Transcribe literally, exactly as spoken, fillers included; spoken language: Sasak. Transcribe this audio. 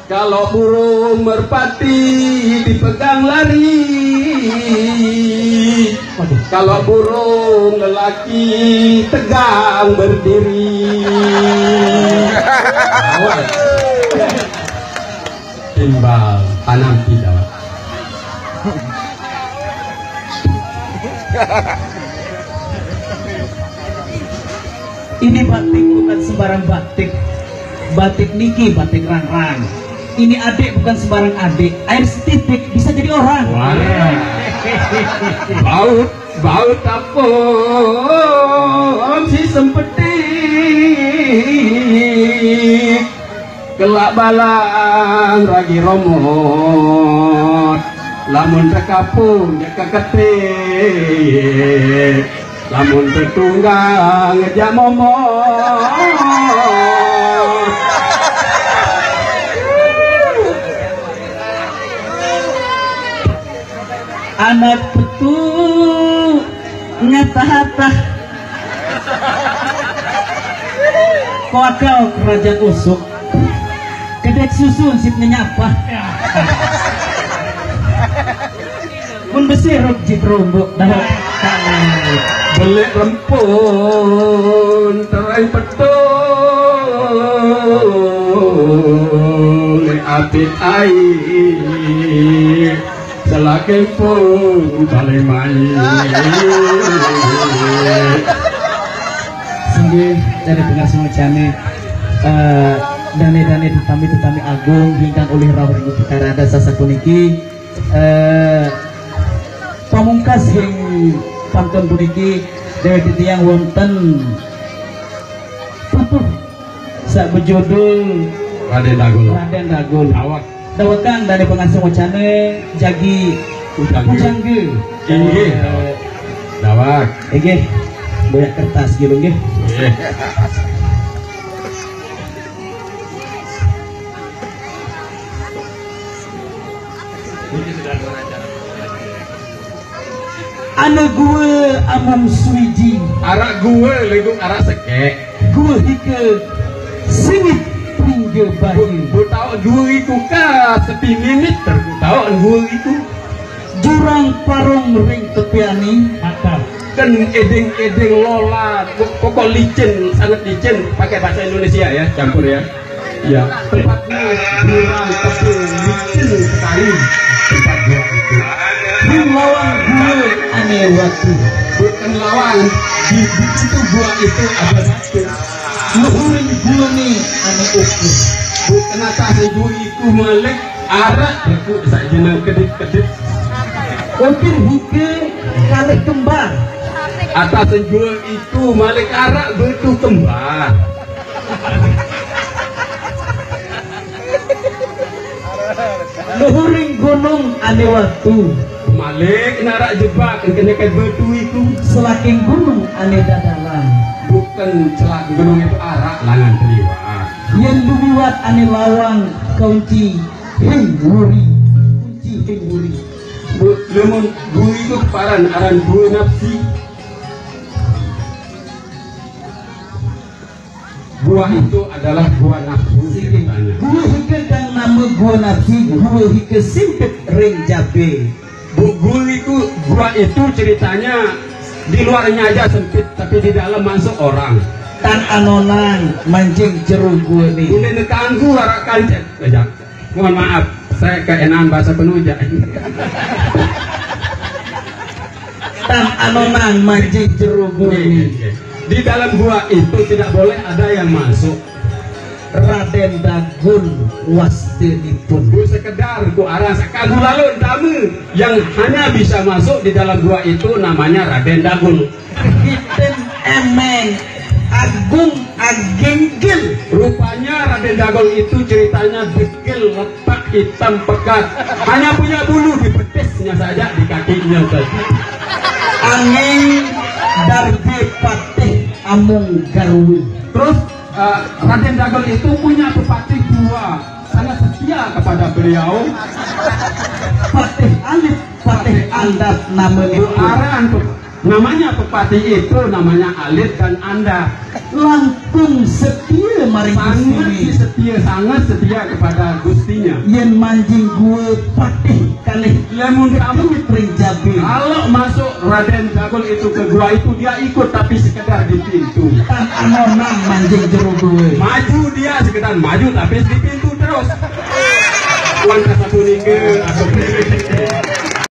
Kalau burung merpati dipegang lari, kalau burung lelaki tegang berdiri. Timbal tanam tidak. Ini batik bukan sembarang batik. Batik niki batik rangrang. Ini adik bukan sembarang adik. Air setitik bisa jadi orang. Wah. Baut, baut apa? Om si sempetik. Kelak balang ragi romot. Lamun tekapung dia keketik. Lamun tetunggang ngejak momot. Anak petu ngatah-atah. Koakal kerajaan usuk. Kedek susun sip ngenyapa. Mun besiruk jik rombok dah. Belik rempun terang petung api air. Selakempung paling main. Singgih dari pengasih wacane, eh, dane-dane tetami-tetami agung ingkang oleh rawuh ring perkara ada sasapuniki, eh, pamungkas ing pantun puniki dewek titiang wonten pupuh sak bejudul Raden Dagul. Raden Dagul. Awak Dawekang dane pengasih wacane jagi Ujang. Pujangge. Inggih. Dawak. Inggih. Boyak kertas gitu nggih. Inggih. Ana gua amung suwiji. Arak gua lego arak sekek. Gua hika singit pringga bayu. Bu tahu dua itu ka sepi minit ter bu tahu dua itu. Jurang parung ring tepiani. Kan edeng-edeng lola pokok licin, sangat licin, pakai bahasa Indonesia ya, campur ya. Ya, tempat gua jurang tebing licin sekali tempat gua itu. Ring lawang gua ane watu. Bukan lawang, di, di situ gua itu ada batu. Luhuring gua ni ane ukur. Bukan atas gua itu malik arak aku sak jeneng kedip-kedip. Ukir hika kalih kembar. Atas gua itu malik arak betul kembar. Luhuring gunung ane watu. Malik narak jebak kena ke betul itu. Selaking gunung ane dadalan. Bukan celak gunung itu arak langan triwak. Yen dumiwat ane lawang kunci hing wuri. Kunci hing wuri. Bu, namun gua itu paran aran gua nafsi. Buah itu adalah buah nafsu ceritanya. Gua hika kang nama gua nafsi, gua hika simpit ring jabe. Bu, gua itu, buah itu ceritanya di luarnya aja sempit, tapi di dalam masuk orang. Tan anonang manjing jero gua ni. Ini nekanggu arak kancet. Ejak. Mohon maaf, saya keenaan bahasa penunjuk. Tan anonang manjing jero gua ni. Di dalam gua itu tidak boleh ada yang masuk. Raden Dagul wastenipun. Bu sekedar ku arang sakagu lalu dame yang hanya bisa masuk di dalam gua itu namanya Raden Dagul. Hitin emeng agung aginggil. Rupanya Raden Dagul itu ceritanya dekil letak hitam pekat. Hanya punya bulu di betisnya saja, di kakinya saja. Angin darbe patih amung garwe. Terus uh, Raden Dagul itu punya pepatih dua, sangat setia kepada beliau. Patih alit, patih andap nama itu. Aran tuh. Namanya pepati itu namanya alit dan andal. Langkung setia maring sangat setia, sangat setia kepada gustinya. Yen manjing gua patih kalih, lamun kamu ring jabil, kalau masuk Raden Dagul itu ke gua itu, dia ikut tapi sekedar di pintu. Tan ana nang manjing jero gua. Maju dia sekedar maju tapi di pintu terus. Wan kata punika,